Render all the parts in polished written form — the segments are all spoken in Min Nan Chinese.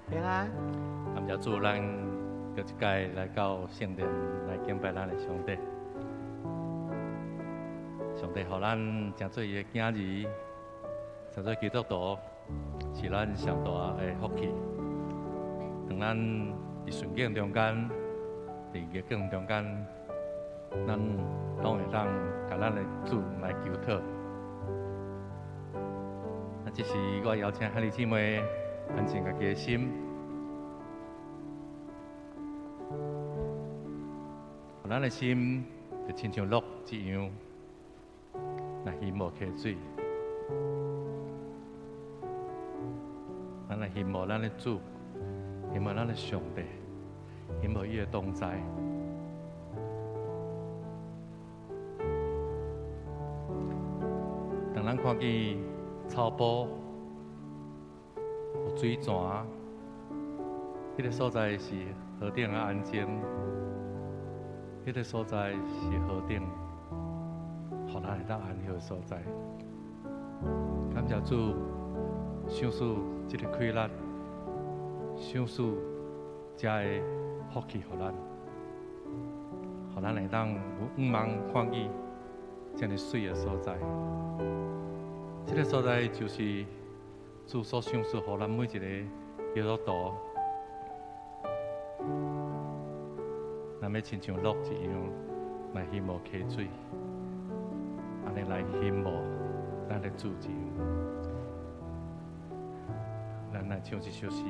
平安。感謝主，咱閣一擺來到聖殿來敬拜咱的上帝。上帝予咱成做伊的囝兒，成做基督徒，是咱上大的福氣。當咱佇順境中間，佇逆境中間，咱攏會當共咱的主來求討。啊，這時我邀請兄弟姊妹安靜家己的心，予咱的心就親像鹿一樣，來欣慕溪水。咱來欣慕咱的主，欣慕咱的上帝，欣慕伊的同在。當咱看見草埔有水泉，彼個所在是何等的安靜，彼個所在是何等，予咱會當安歇的所在。感謝主，賞賜這个快樂，賞賜這个福氣予咱，予咱會當有向望看見這麼媠的所在。這个所在就是主所賞賜予咱每一個基督徒，咱欲親像鹿一樣來欣慕溪水，按呢來欣慕咱的主一樣。咱來唱一首詩。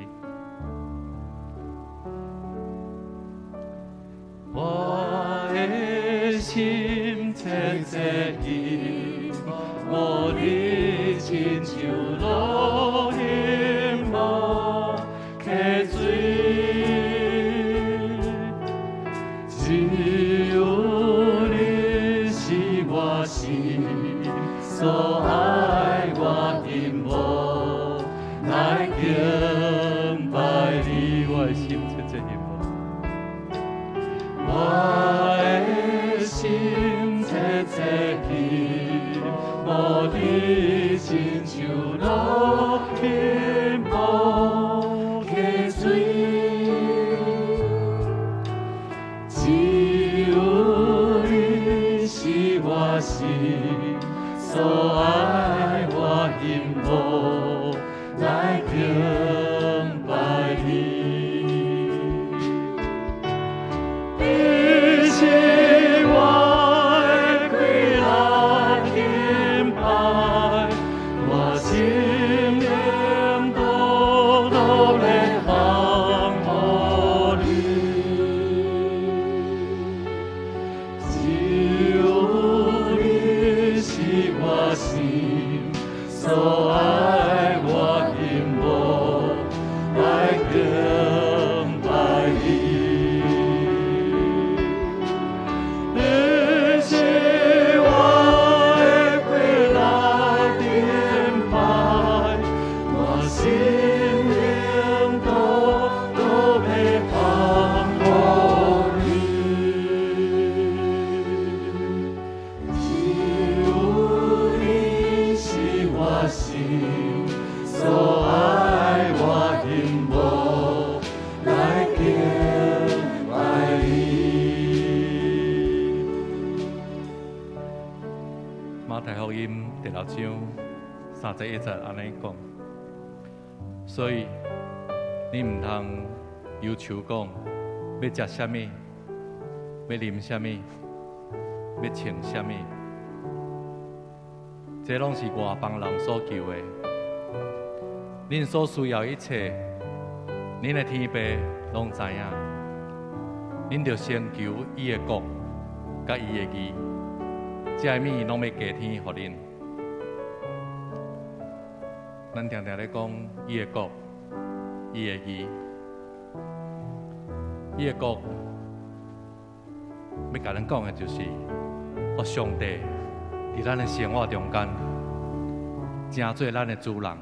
我的心切切欣慕你，親像鹿欣慕溪水，只有你是我心所愛，我欣慕來敬拜你。我的心切切欣慕，我的心切切欣慕你，親像鹿欣慕溪水，只有你是我心所愛，我欣慕來敬拜你。你是我的氣力盾牌，我心靈獨獨咧降予你。只有你是我心所愛，我欣慕來敬拜你。你是我的氣力盾牌，我心靈獨獨欲降予你。只有你是我心所愛，我欣慕來敬拜你。馬太福音第六章31節按呢講，所以你毋通憂愁講欲食啥物，欲啉啥物，欲穿啥物，這攏是外邦人所求的。恁所需要一切，恁的天父攏知影。恁著先求伊的國，佮伊的義，這个物攏欲加添予恁。咱定定咧講伊的國，伊的義，伊的國，欲共咱講的就是，予上帝佇咱的生活中間，成做咱的主人。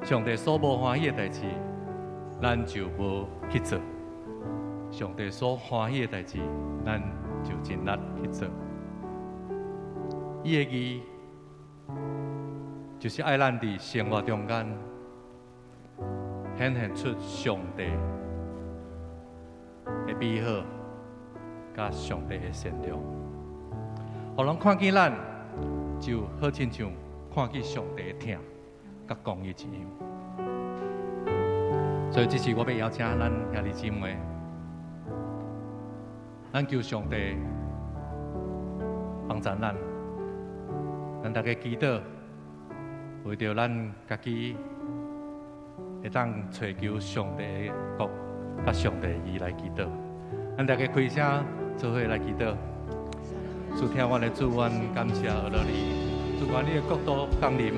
上帝所無歡喜的代誌，咱就無去做；上帝所歡喜的代誌，咱就盡力去做。伊的義，就是愛咱佇生活中間，顯現出上帝的美好，佮上帝的善良。予人看見咱，就好親像看見上帝的疼佮公義一樣。所以這次我欲邀請咱兄弟姊妹，咱求上帝幫助咱，咱大家祈禱，為著咱家己會當揣求上帝的國佮上帝的義來祈禱。咱大家開聲做伙來祈禱。主疼阮的主，阮感謝阿羅你。主，願你的國度降臨，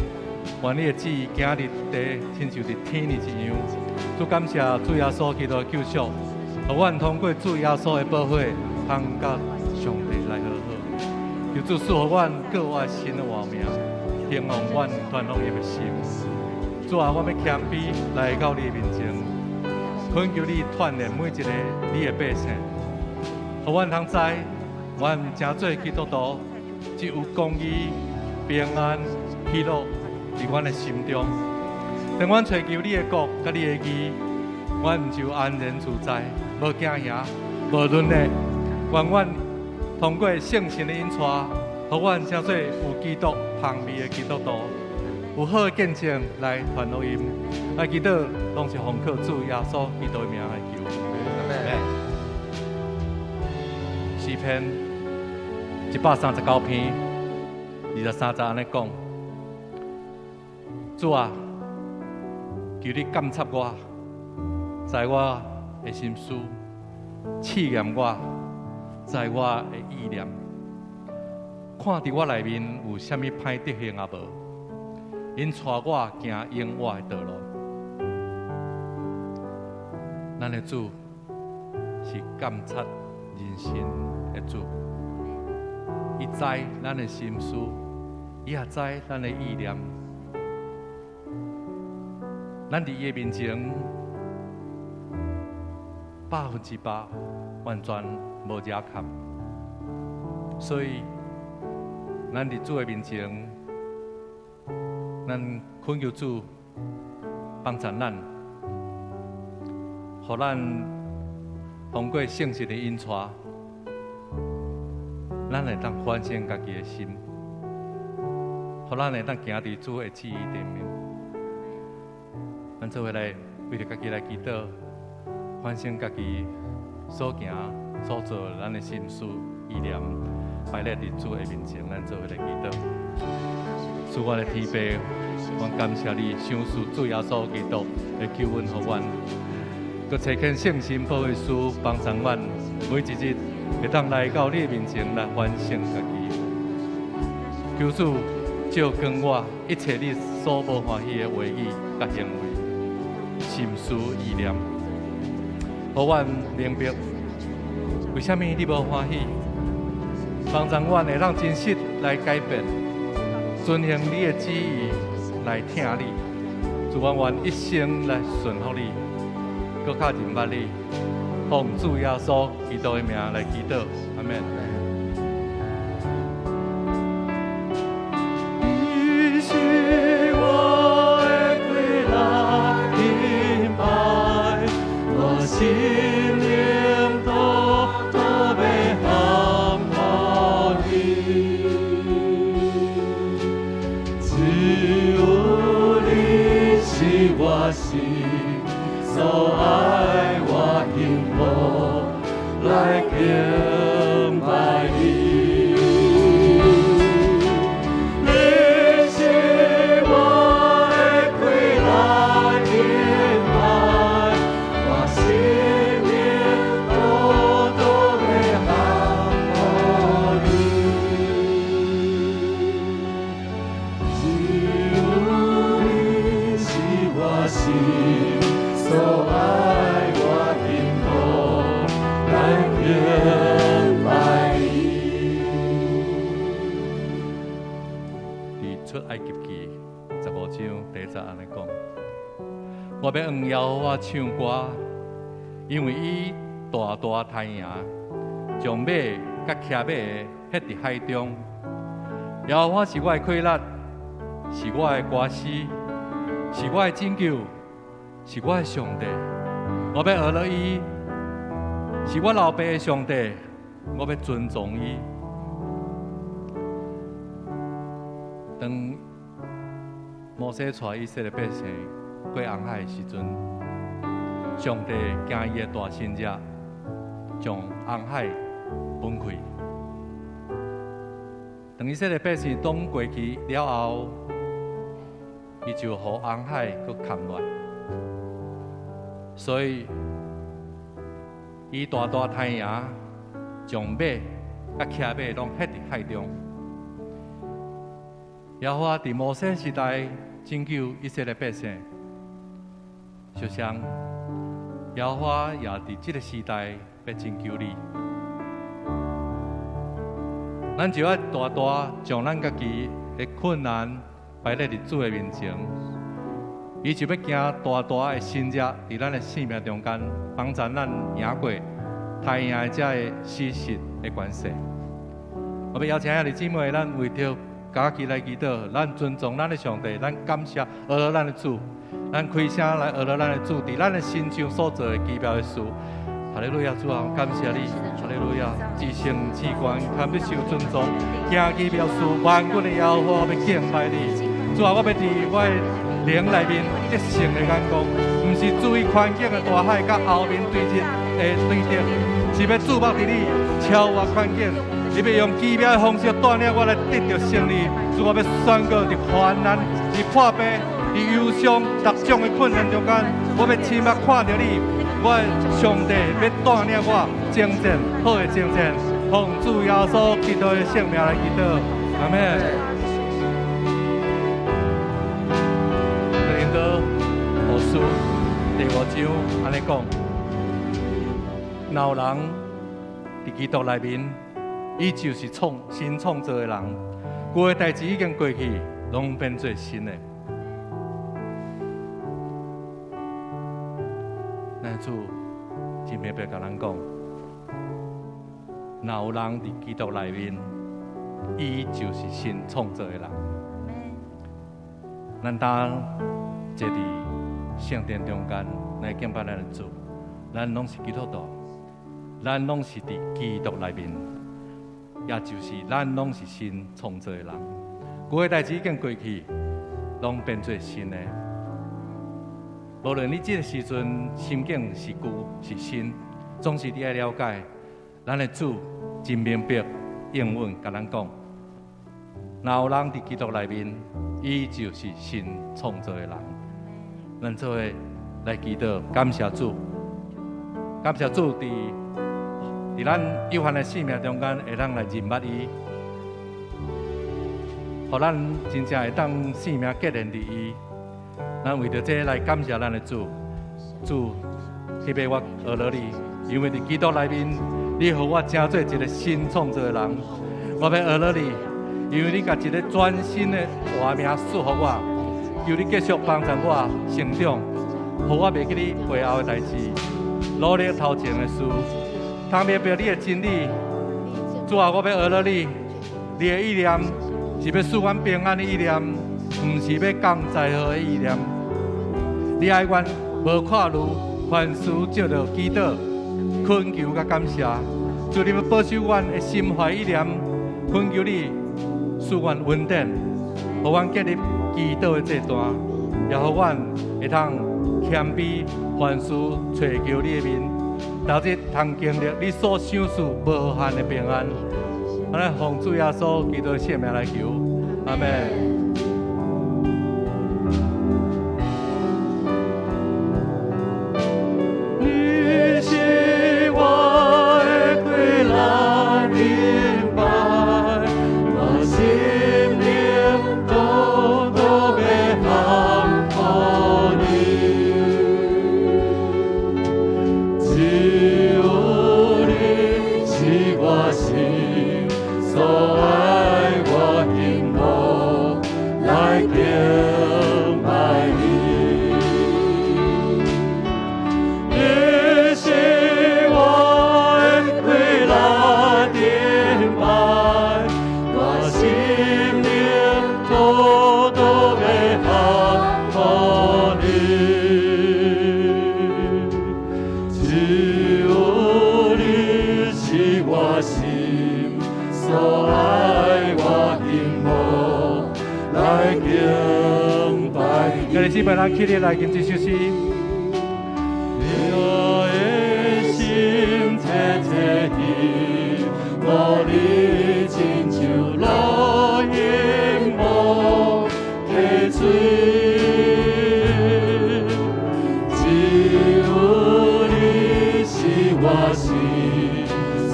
願你的旨意行佇地，親像佇天裡一樣。主，感謝主耶穌基督的救贖，予阮通過主耶穌的寶血，通佮上帝來和好。求主賜予阮閣活新的活命，興旺阮傳福音的心。主啊，我欲謙卑來到你面前，懇求你鍛鍊每一个你的百姓，予阮通知，阮成做基督徒，只有公義、平安、喜樂佇阮的心中。當阮揣求你的國佮你的義，阮就安然自在，無驚嚇，無論的。願阮通過聖神的引帶，予阮成做有基督香味的基督徒，有好的見證來傳福音。來祈禱，攏是奉靠主耶穌基督的名來求。阿們。詩篇139篇23節按呢講：主啊，求你監察我，知我的心思，試驗我，知我的意念，看佇我內面有啥物歹德行抑無，引帶我行永活的道路。咱的主是監察人心的主，伊知咱的心思，伊也知咱的意念。咱佇伊的面前，100%完全無遮掩，所以咱佇主的面前，咱懇求主幫助咱，予咱通過聖神的引帶，咱會當反省家己的心，予咱會當行佇主的旨意頂面。咱做伙來為著家己來祈禱，反省家己所行所做，咱的心思意念，擺列佇主的面前，咱做伙來祈禱。主，阮的天父，阮感謝你，賞賜主耶穌基督的救恩予阮，閣差遣聖神保惠師幫助阮，每一日會當來到你的面前來反省家己。求主照光我一切你所無歡喜的話語佮行為、心思意念，予阮明白為啥物你無歡喜，幫助阮會當真實來改變，遵行你的旨意來疼你，主，阮願一生來順服你，閣較認捌你，奉主耶穌基督的名來祈禱，阿們。你是我的歸來敬拜，我心靈都欲降服你，只有你是我心所愛，我幸福來敬拜你。你是我的歸來敬拜，我心靈都欲降服你。只有你是我心所愛，我幸福來敬拜你。佇出埃及記15章第一節按呢講：我欲向耶和華唱歌，因為伊大大刣贏，將馬佮騎馬的撇佇海中。耶和華是我的氣力，是我的歌詩，是我的拯救。是我的上帝，我欲学了伊；是我老爸的上帝，我欲尊重伊。当摩西带以色列百姓过红海的时阵，上帝行伊的大神迹，将红海分开。当以色列百姓拢过去了后，伊就予红海阁崁落来。所以，伊大大太阳将马佮骑马拢彼伫海中。耶和华伫摩西时代拯救以色列百姓，就像耶和华也伫这个时代欲拯救你。咱就爱大大将咱家己的困难摆咧伫主的面前，伊就欲行大大的神迹伫咱的生命中间，帮助咱赢过太阳的这个死实的关系。我欲邀请兄弟姊妹，咱为著家己来祈祷，咱尊重咱的上帝，咱感谢阿罗咱的主，咱开声来阿罗咱的主，伫咱的身上所做的奇妙的事。哈利路亚，主啊，感谢你！哈利路亚，至圣至悬，堪得受尊重，行奇妙事，万军的耶和华，我欲敬拜你。主啊，我欲伫我的灵内面得胜的眼光，毋是注意环境的大海佮后面对峙的对敌，是欲注目伫你超越环境，你欲用奇妙的方式带领我来得著胜利。主，我欲宣告伫患难、伫破病、伫忧伤、各种的困难中间，我欲亲目看著你。我的上帝欲带领我征战，好的征战，奉主耶稣基督的圣名来祈祷，阿们。哥林多后书第五章按呢讲，若有人伫基督内面，伊就是创新创造的人，旧的代志已经过去，拢变做新的。咱主真明白共咱讲，若有人伫基督内面，伊就是新创造的人。咱当坐伫圣殿中间来敬拜咱的主，咱拢是基督徒，咱拢是伫基督内面，也就是咱拢是新创造的人。旧的代志已经过去，拢变做新的。无论你这个时阵心境是旧是新，总是你爱了解，咱的主真明白应允共咱讲，若有人伫基督内面，伊就是新创造的人。咱做伙来祈祷，感谢主，感谢主伫咱有限的生命中间，会当来认捌伊，予咱真正会当生命结连伫伊。咱为著这来感谢咱的主，主特别我学了你，因为伫基督内面，你予我成做一个新创造的人。我欲学了你，因为你共一个全新的活名赐予我，求你继续帮助我成长，予我袂记你背后的代志，努力头前的事，通明白你的真理。主啊，我欲学了你，你的意念是欲赐阮平安的意念，毋是欲降灾祸的意念。你爱阮无看虑，凡事藉著祈祷、恳求佮感谢。主，你欲保守阮的心怀意念，恳求你赐阮恩典，予阮建立祈祷的祭坛，也予阮会当谦卑，凡事揣求你的面，逐日通经历你所赏赐无限的平安。咱奉主耶稣基督的圣名来求，阿们。你是我的归来明白，我心灵都欲降服你，只有你是我心所爱，我幸福。咱起立來敬這首詩。我的心切切希望你，親像落英無溪水，只有你是我心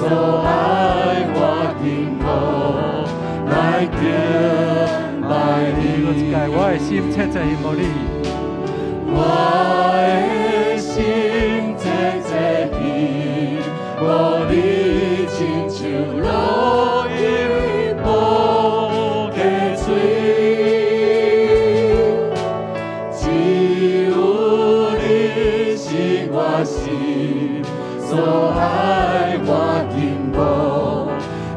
所愛，我敬慕來敬拜你。我的心切切希望你，我的心切切希望你，親像落英無溪水，只有你是我心所愛，我敬慕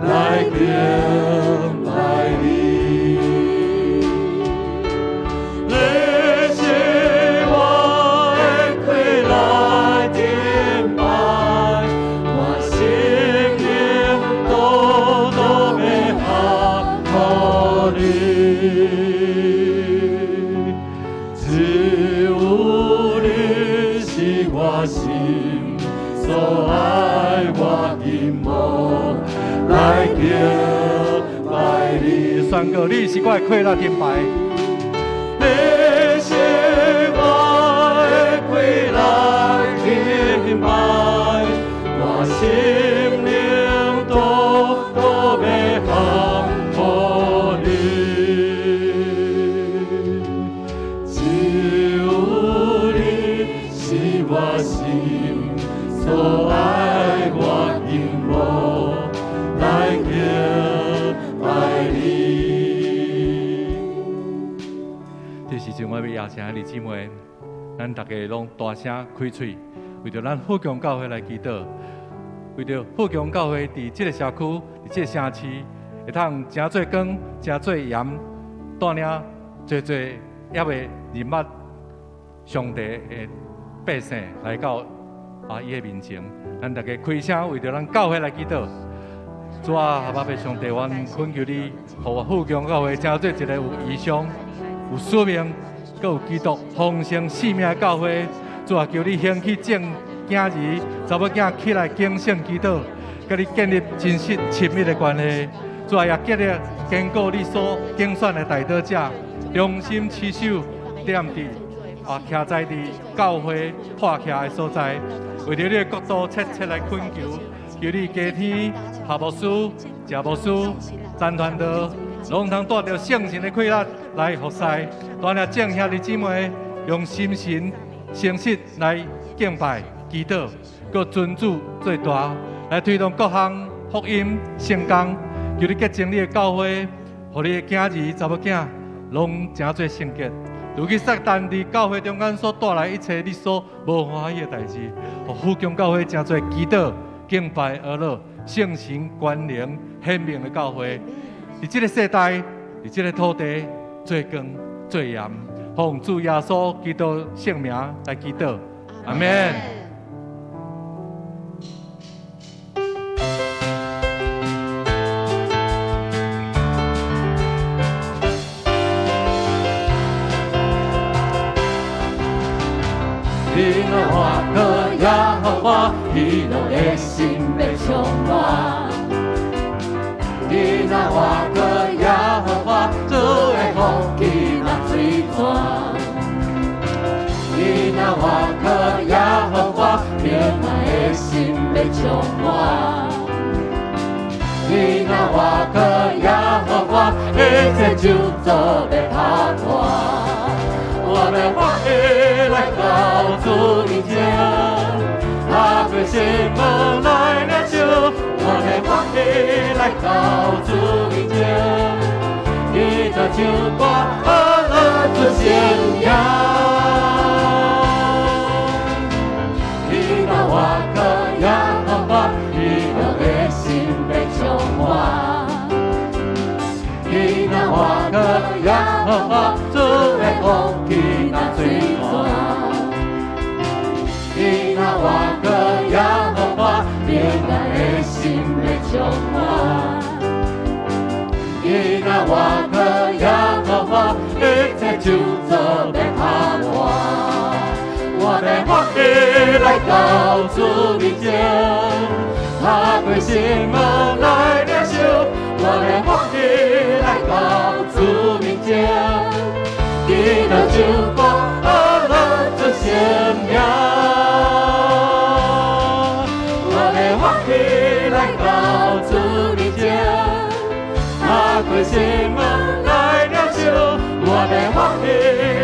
來敬拜你。你是我的快樂敬拜，我心靈多多欲合予你，只有你是我心所愛，我敬慕來敬拜你。宣告你是我的快樂盾牌。你是我的快樂盾牌，我心靈多多欲降予你，只有你是我心所愛，我敬慕來敬拜你。這時陣，我欲邀請兄弟姊妹，咱大家攏大聲開喙，為著咱富強教會來祈禱，為著富強教會佇這个社區、佇這个城市，會通誠做光、誠做鹽，帶領濟濟猶未認捌上帝的百姓來到伊的面前。咱大家開聲為著咱教會來祈禱。主啊，阿爸父上帝，阮懇求你，予我富強教會成做一个有異象、有使命、閣有基督豐盛生命的教會。主啊，求你興起眾囝兒、查某囝起來警醒祈禱，佮你建立真實親密的關係。主啊，也建立堅固你所揀選的代禱者，忠心持守踮佇徛在佇教會破徛的所在，為著你的國度切切來懇求，求你加添夏牧師、謝牧師、詹傳道，攏通帶著聖神的氣力來服侍，帶領眾兄弟姊妹用心神誠實來敬拜、祈禱，閣尊主做大，來推動各項福音聖工。求你潔淨你的教會，予你的囝兒、查某囝攏成做聖潔。除去撒旦佇教會中間所帶來一切你所無歡喜的代誌，予富強教會成做祈禱、敬拜、阿樂、聖神權能顯明的教會。佇這个世代，佇這个土地，做光做鹽，奉主耶穌基督聖名來祈禱，阿們。你若倚靠耶和華，喜樂的心欲充滿。你若倚靠耶和華，主的福氣若水泉。你若倚靠耶和華，平安的心欲充滿。你若倚靠耶和華，一切咒詛欲拍破。我欲歡喜來到主面前，打開心門來領受。我欲歡喜來到主面前，記得唱歌，阿樂出聲音。你若倚靠耶和華，喜樂的心欲充滿。你若倚靠耶和華，主的福氣若水泉。你若倚靠耶和華，平安的心欲充滿。你若倚靠耶和華，一切咒咒詛欲拍破。我欲歡喜來到主面前，透過心門來領受。我欲歡喜來到主面前，基督救我，呵樂主聖名。我欲歡喜來到主面前，透過心門來領受。我欲歡喜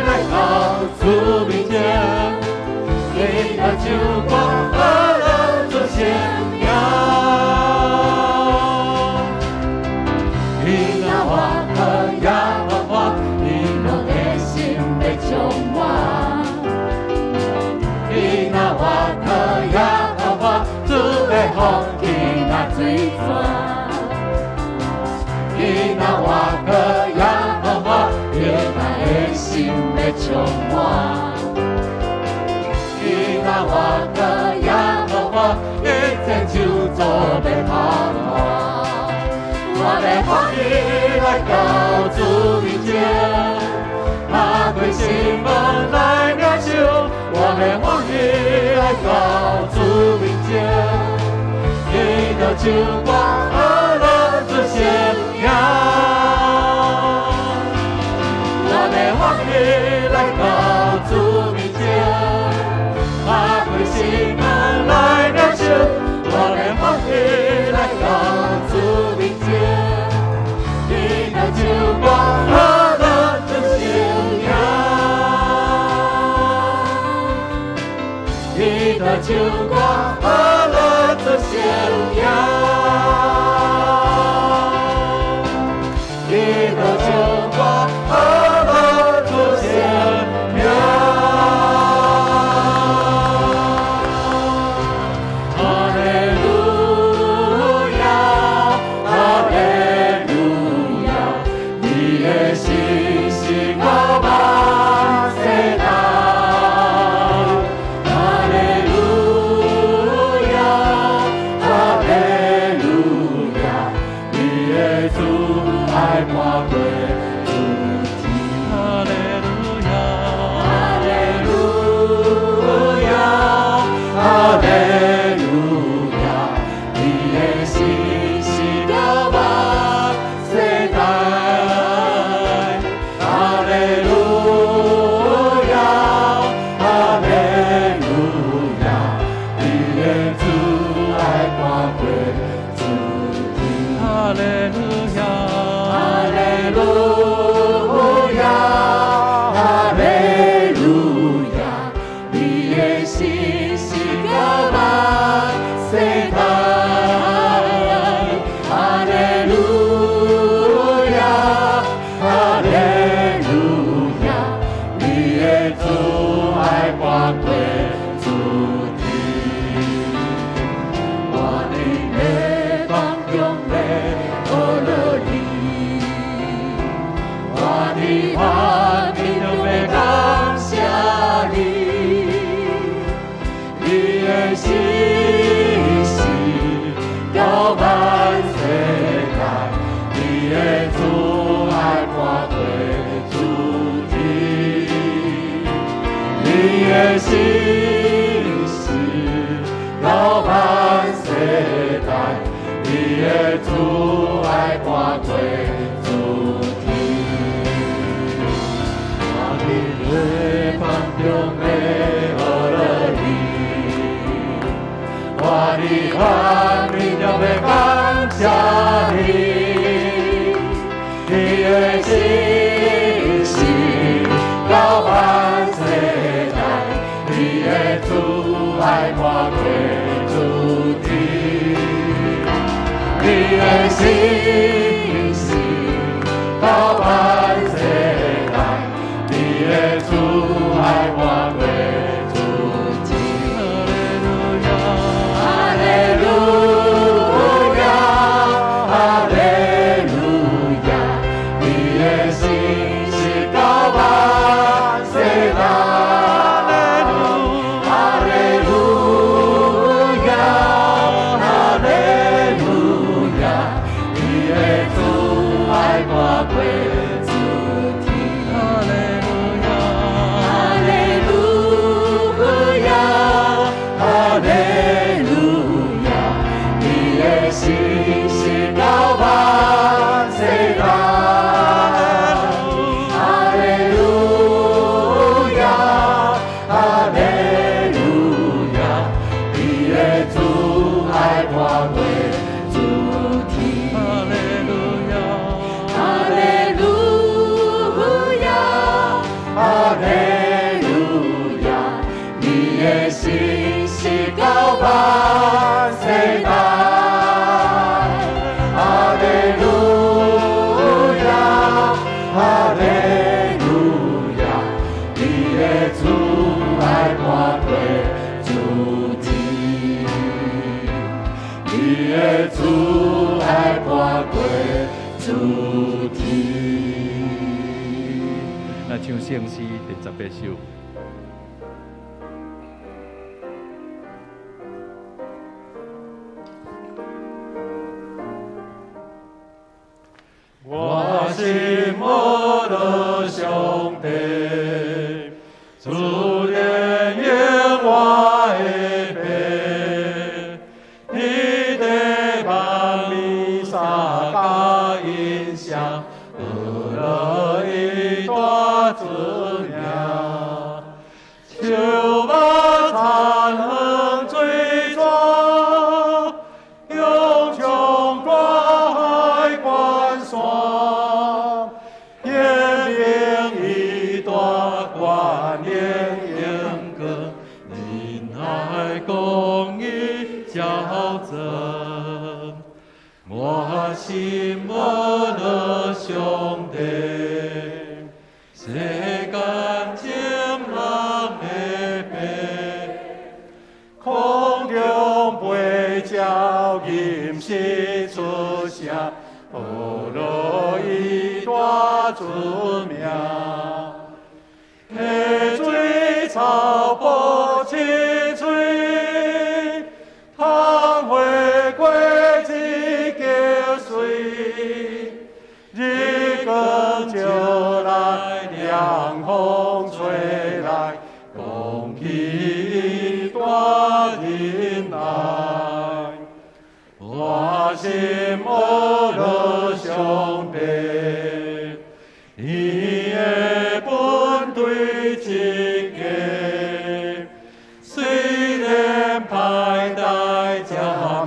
來到主面前，基督救我，呵樂主聖名。伊若倚靠耶和華，喜樂的心欲充滿。伊若倚靠耶和華，主的福氣若水泉。伊若倚靠耶和華，喜樂的心欲充滿。伊若倚靠耶和華，一切咒詛欲拍破。我欲歡喜來到主面前，透過心門來領受。我欲歡喜來到主面前，基督救我，呵樂主聖名。我欲歡喜來到主面前，透過心門來領受。我欲歡喜來到主面前，基督救我，呵樂主聖名。基督救我，呵樂主聖名。基督救我，呵樂主聖名。哈利路亞，哈利路亞，你的信實到萬世代。哈利路亞，哈利路亞，你的慈愛看過諸天。哈利路亞，哈利路亞，哈利路亞，你的信實到萬世代。哈利路亞，哈利路亞，你的慈愛看過諸天。哈利路亞，哈利路亞，哈利路亞，你的信實到萬世代。哈利路亞，哈利路亞，你的慈愛看過諸天。我佇迷茫中欲呵樂你，我佇患難中欲感謝你，你的信實到萬世代，你的慈愛看過諸天，你的信實到萬世代，你的慈愛看過諸天。我佇迷茫中欲呵樂你，我佇患難中欲感謝你，你的信實到萬世代，你的慈愛看過諸天，你的信實到萬世代，你的慈愛看過諸天。哈利路亞，哈利路亞，哈利路亞，你的信實到萬世代。哈利路亞，哈利路亞，你的慈伊的信實到萬世代。哈利路亞，哈利路亞，伊的慈愛看過諸天，伊的慈愛看過諸天。來唱聖詩第18首。我心无了上帝，主怜悯我的父，你的万弥撒甲音声，学了伊大尊名，树木田园水泉，雄壮大海关山，显明伊大权能荣光，仁爱公义照真。我心无了上帝，世间众人的父，空中飞鸟吟诗出声，学了伊大尊名。溪水草木青翠，棠花果子结穗，日光照来，凉风吹来，讲起伊大仁爱。我心学了上帝，伊的本对一个，虽然歹代暂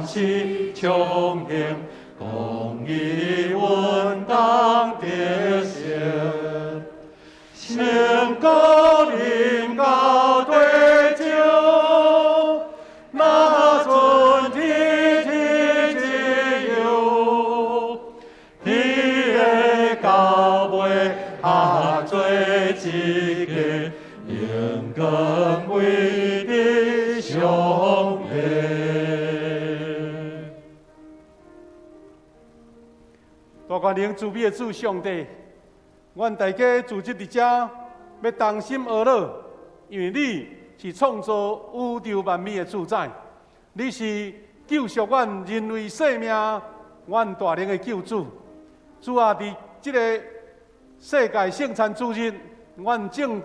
时穷行，公义稳当得成。成功临到地上，若准天天自由，天的到尾合做一个，荣光归伫上帝。大权能慈悲的主上帝，阮大家聚集伫遮，欲同心学乐，因为你是创造宇宙万物的主宰，你是救赎阮人类生命、阮大能的救主。主啊，伫这个世界圣餐主日，阮众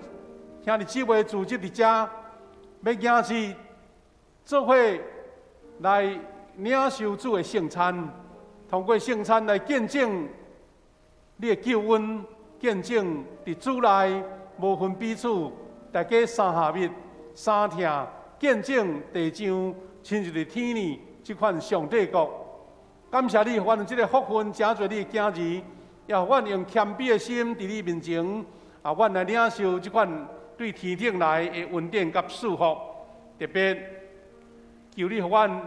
兄弟姊妹聚集伫遮，欲迎是做伙来领受主的圣餐，通过圣餐来见证你的救恩，见证伫主内无分彼此，大家三合一、三疼，见证地上亲像伫天呢这款上帝国。感谢你，予阮有这个福分，成做你的囝儿，也予阮用谦卑的心伫你面前，啊，阮来领受这款对天顶来的恩典佮祝福。特别求你予阮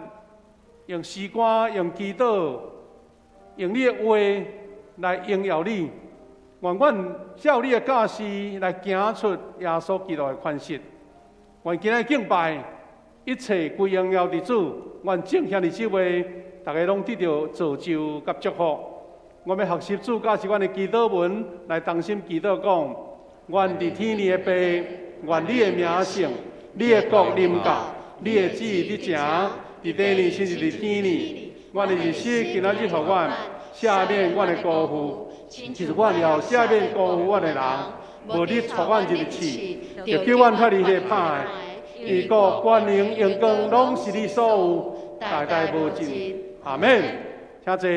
用诗歌、用祈祷、用你的话来荣耀你。愿阮照你的教示来行出耶稣基督的款式。愿今日敬拜，一切归荣耀伫主。愿众兄弟姊妹，逐家拢得著造就佮祝福。我欲学习主教示阮的祈祷文，来同心祈祷讲：愿伫天里的父，愿你的名圣，你的国临到，你的旨意得成，伫地里亲像伫天里。阮的日食今仔日予阮，赦免阮的辜负，亲像阮也赦免辜负阮的人。无你带阮入试，著救阮脫離彼个歹的。伊國權能榮光，攏是你所有，代代無盡。阿們。請坐。